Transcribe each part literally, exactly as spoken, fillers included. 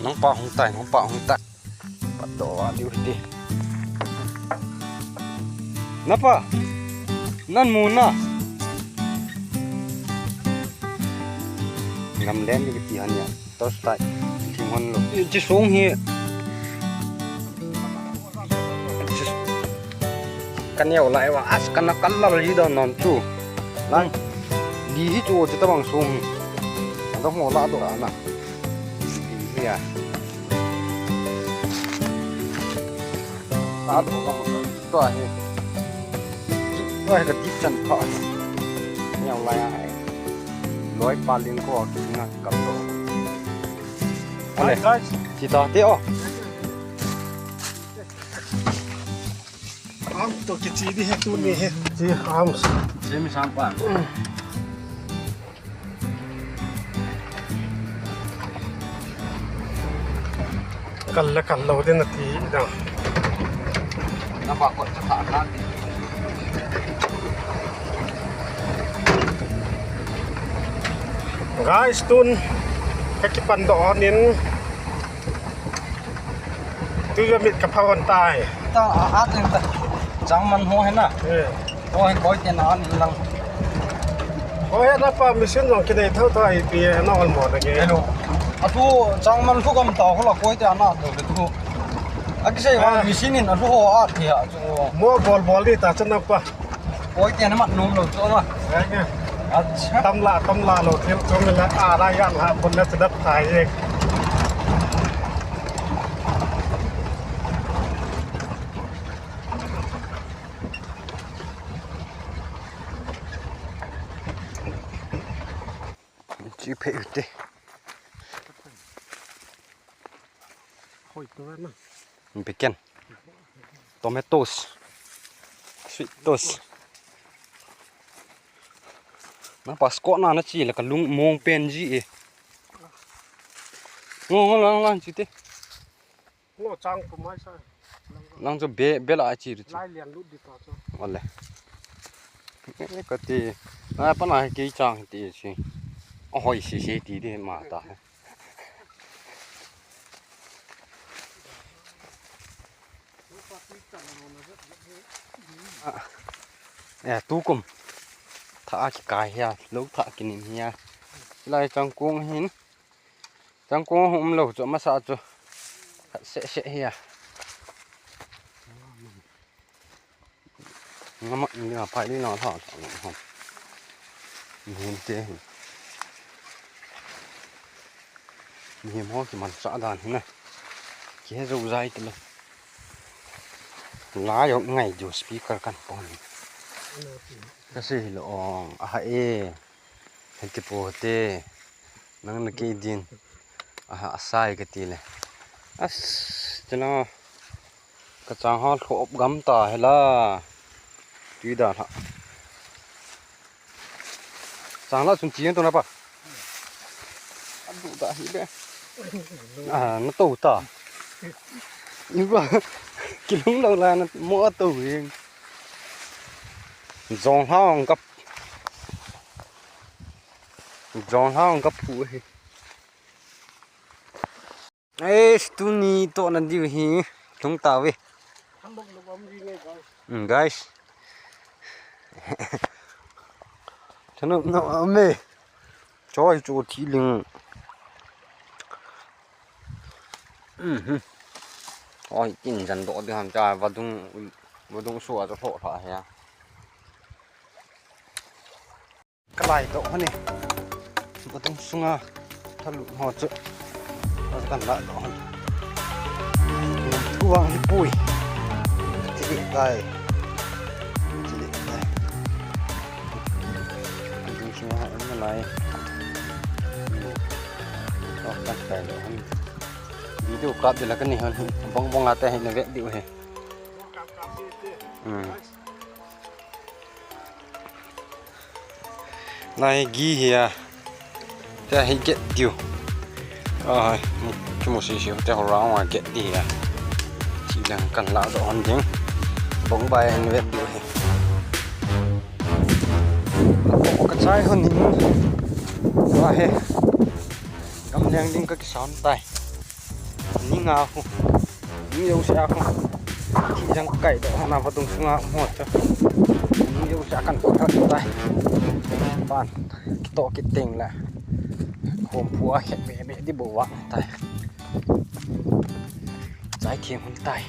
Nang pa hung tai, nang pa hung tai. Pat doh a diu hiti. Napa? Nan mu na. Gamlen ni kiti han ya. Torch light. Thim hon lo. Chi sung hi. Ka neo lai va, as kana kal lal ji don non chu. Lang. Di hi chu chu tabang sung. Ando ngo la do ana. Di hi a. La do ka mo to a hi. To a hi ka tip chan pha. Neo lai a. Loi pa ling ko ki na kal do. Ale. Guys. Chi ta te o. Am to kichi di he tu ni he. Chi am. Chi mi sam pa. Kal la kal lo de na ti da. Na ba ko cha tha na ti. Guys, tun ka kipan doh hon in. Tui va mit ka pha hon tai. Ta a, a tin ta. Chang man ho he na. Eh. Ho he koi te na an lang. Ho he na pa machine jong kinei thou thou ai pi na ol mo na ke. Hello. A tu chang man thu kam ta ho la koi te ana do le tu. A kisei va machine in a thu ho a thi ha chu. Mo bol bol di ta chan na pa. Koi te na mat nom lo chu ma. Acha. Tam la, tam la lo thil chu mi la a la yan ha pon la chadat thai ye. Chi phe u te. Hoi to na. Bacon. Tomatoes. Sweet toast. Na pa squat na na chi la ka lung mong pen ji e. Ngo ngo lang lang chi te. Ngo chang ko mai sa. Lang chu be, be la chi ru chu. Lai lian lut di ta chu. Wale. Eh, ka ti. Na pa na ke chang ti chi. O hoi si si ti de ma ta. Eh, tukum. Tha a kikai hia, lo tha kinin hia. Lai changkong hin. Changkong hum lo chu masa chu. Khat se se hia. Ngama, ngama phai li na tha tha ngam ham. Mihem te hin. Mihem ho kimanchah dan hi na. Kihe jou jai te le. La jong ngai jo speaker kan pon. Ka sei lo ong, aha e. Hei kipo te. Nang na kei din. Aha, asai ka ti le. As, tina. Ka chang ha thlop gam ta hi la. Tui da la. Chang la chun chi to na pa. Adu da hi be. Ah, na to ta. Ni ba. Kilung lo la na mo to ring. Jong ha ong kap. Jong ha ong kap phu hi. Eish, tuni tohna diu hi lhung tauve. Thanop na um ji nge, guys. Um, guys. Thanop na um e. Choi chu thi ling. Um, hmm. Oi, tin jan doh ding ham cha, vadung, vadung sua chu lhoh lha he a. Ka lai doh hon e. Vadung sunga thalut ho chu. Ka kan la doh hon. Thu vang hi pui. Chi leh tai. Chi leh tai. Vadung sunga ha en lai. Ka kan kai doh hon. Video kap de la ka ni hon. Bong bong a te hi na ve diu he. Hmm. Lai gi hi a. Te hi get diu. Ai, mu, chu mu si si te ho round a get di hi a. Chi lang kan la doh hon ding. Bong bai an vet diu hi. Ka chai hon ning. Wa he. Gamleng ding ka kisan tai. Ning a hu. Ning yo se a hu. Thi jang kai do na vadung sunga mo cha. Ning yo se a kan ko tha tai. Pan. Kito kiting la. Khom phu a khet me me di bo wa tai. Chai thiem hon tai.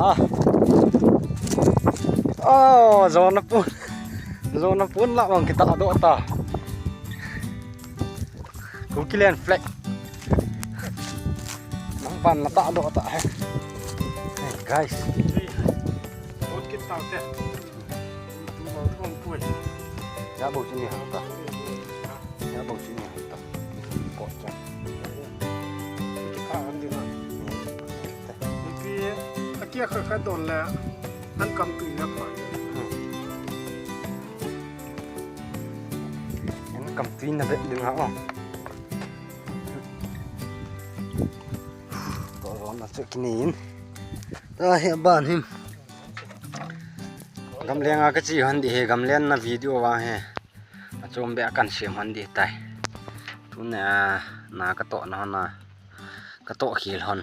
Ah. Oh, zona pun. Zona pun la bang kita do ta. Kukiland flag. Nang pan na ta do ta. Hey, guys. Bot kita te. Tu bang tu bang pun. Ya bot sini ta. Ya bot sini ta. Bot cha. Kita kan di na. Pi, akia kha kha don la. An kam tu na pa. An kam tu na bet ding ha. To ron na chu kinin. Ta he ban him. Gamleng a ka chi hon di he, gamlen na video wa he. A chom be a kan sem hon di tai. Tuna na ka to na hon na. Ka to khil hon.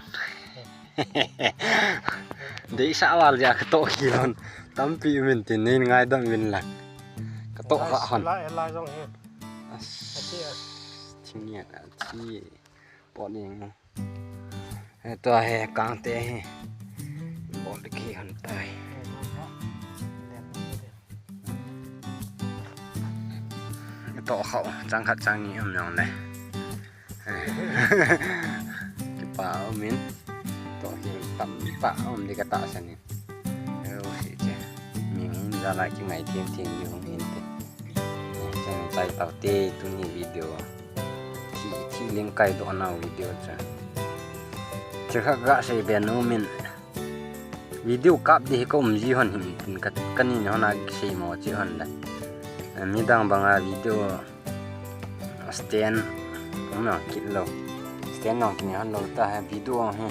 Dei sa wal ja ka to khil hon. Tampi min tin nei ngaidam min lang. Ka to kha hon. La la jong he. As. Achi as. Thing ya achi. Pot ni. He to he kang te he. Bol ki hon tai. To khau chang khat chang ni um jong le. Kipa um in. To hi tam pa um di ka ta sa ni. Yo si che. Mi hung ja la ki ngai thiem thiem ni hung hin te. Chang chai tau te tuni video. Thi, thi ling kai do na video cha. Che kha ga sei be nu min. Video kap di hi ka um ji hon hin tin ka, ka ni hon a sei mo chi hon da. Midang banga video stand um na kit lo. Stand nong kini hon lo ta ha video hi.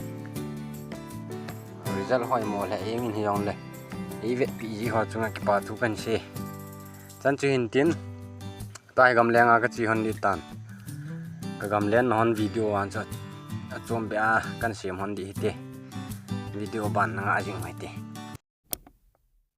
Result hoi mo le hi min hi jong le. Ei vet pi ji ho chunga kipa thu kan sei. Chan chu hin tin. Tua hi gamleng a ka chi hon di tan. Ka gamlen na hon video an cha. A chom be a kan sem hon di hi te. Video ban na nga jing mai te.